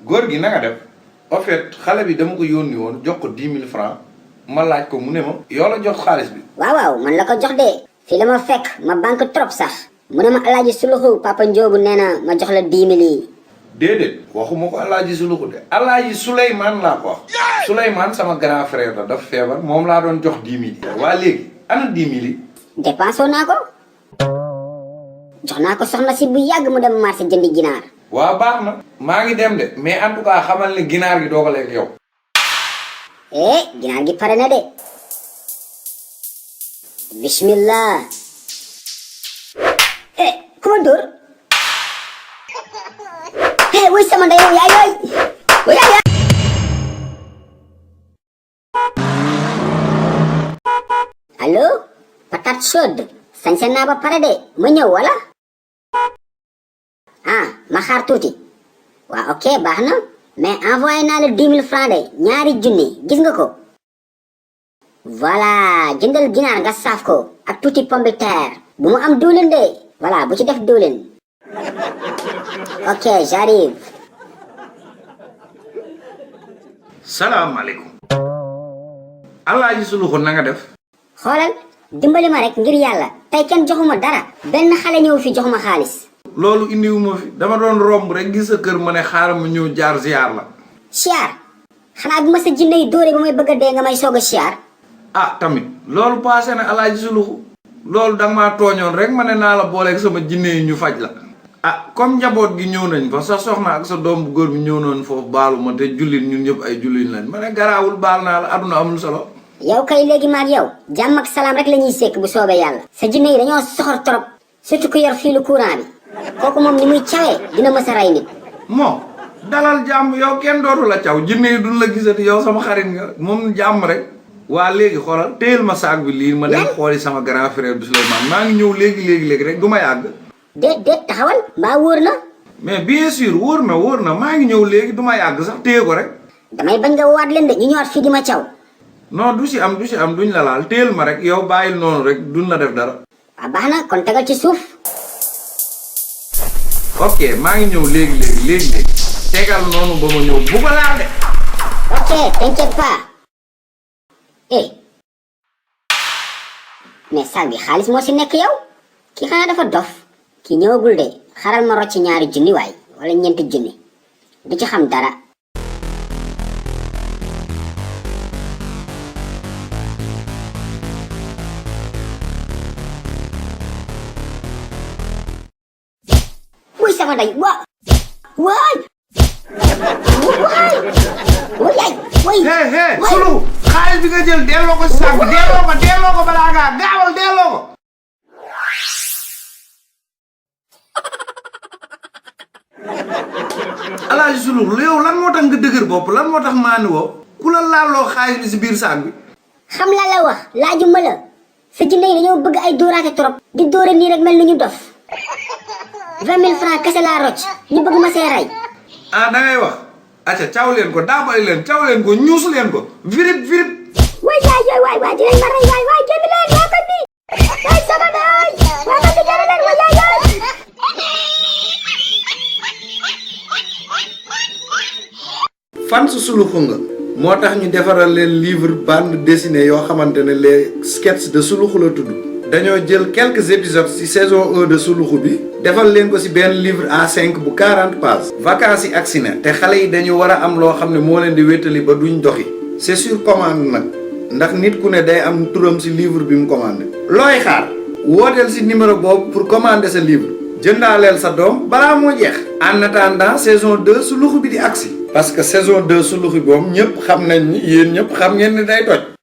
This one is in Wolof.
góor gi na nga def en fait xale bi dama ko yónni woon jox ko 10 000 francs ma laaj ko mu ne ma yoo la jox xaalis bi. waaw man la ko jox de fii la ma fekk ma banque trop sax mu ne ma alaaji suluxu papa Njoogu nee na ma jox la 10 000 yi. déedéet waxuma ko alaaji suluxu de alaaji Souleymane laa ko wax. Souleymane sama grand frère la daf feebar moom laa doon jox 10 000 yi. waa léegi ana 10 000 yi. dépensé naa ko jox naa ko soxna si bu yàgg mu dem marché jëndi ginaar. waa baax na maa ngi dem de mais en tout cas xamal ne ginaar gi doo ko lekk yow. ginaar gi pare na de bismillah. ku ma dóor. wuy sama ndey yaay yaay wuy yaay. allo patate chaude sañse naa ba pare de ma ñëw wala. ma xaar tuuti. waaw ok baax na mais envoyé naa la 10 000 francs de ñaari junni gis nga ko. voilà jëndal ginaar nga saaf ko ak tuuti pomme de terre bu mu am diwlin de voilà bu ci def diwlin. ok j'arrive. salaamaaleykum. alaaji suluxu na nga def. xoolal dimbali ma rek ngir yàlla tey kenn joxuma dara benn xale ñëw fi joxuma xaalis. loolu indiwuma fi dama doon romb rek gis sa kër ma ne xaaral ma ñëw jaar ziar la. siyaar xanaa bi ma sa jinne yi dóore ba may bëgg a dee nga may soog a siyaar. tamit loolu passé na alaaji suluxu loolu danga maa tooñoon rek ma ne naa la booleeg sama jinne yi ñu faj la. comme njaboot gi ñëw nañ fa sa soxna ak sa doom bu góor bi ñëw noonu foofu baalu ma te jullit ñun ñëpp ay jullit lañ ma ne garaawul baal naa la aduna amul solo. yow kay léegi maag yow jàmm ak salaam rek la ñuy sekk bu soobee yàlla. sa jinne yi dañoo soxor trop surtout ku yor fiilu courant bi kooku moom ni muy cawee dina mës a rey nit. moo dalal jàmm yow kenn dootu la caw jinne yi duñ la gisati yow sama xarit nga moom jàmm rek. waa léegi xoolal téyel ma saag bi lii ma dem xooli sama grand frère bi Souleymane maa ngi ñëw léegi rek du ma yàgg. déet taxawal mbaa wóor na. mais bien sûr wóor na maa ngi ñëw léegi du ma yàgg sax téye ko rek. damay bañ nga woowaat leen de ñu ñëwaat fii di ma caw. non du si am duñ la laal téyel ma rek yow bàyyil noonu rek duñ la def dara. waaw baax na kon tegal ci suuf. ok maa ngi ñëw léegi tegal noonu ba ma ñëw bu ko laal de. ok t'inquiète pas. mais saag bi xaalis moo si nekk yow ki xanaa dafa dof ki ñëwagul de xaral ma rocc ñaari junni waay wala ñeenti junni du ci xam dara. wuy sama ndey waay sulu xaalis bi nga jël delloo ko si saag bi delloo ko balaa ngaa gaawal delloo ko. alaaji sulu yow lan moo tax nga dëgër bopp lan moo tax maani woo ku la laaloo xaalis bi si biir saag bi. xam la la wax laajuma la sa jinne yi dañoo bëgg ay dóoraate trop di dóore nii rek mel ni ñu dof 20 000 francs kese laa rocc ñu bëgg ma see rey. da ngay wax acca caw leen ko daabali leen caw leen ko ñuus leen ko virip waay dinañ ma rey waay génn leen waa ko bi waay sama daay waa ko bi génn leen waay fan su suluxu nga moo tax ñu defaral leen livre bande dessinée yoo xamante ne les sketchs de suluxu la tudd dañoo jël quelques épisodes ci saison 1 de suluxu bi defal leen ko ci benn livre A5 bu 40 pages vacances yi agsi na te xale yi dañu war a am loo xam ne moo leen di wéttali ba duñ doxi c'est sur commande nag ndax nit ku ne day am turam ci livre bi mu commandé looy xaar wooteel ci numéro boobu pour commander sa livre jëndaaleel sa doom balaa moo jeex en attendant saison 2 suluxu bi di agsi parce que saison 2 suluxu boobu ñëpp xam nañ ni yéen ñëpp xam ngeen ni day toj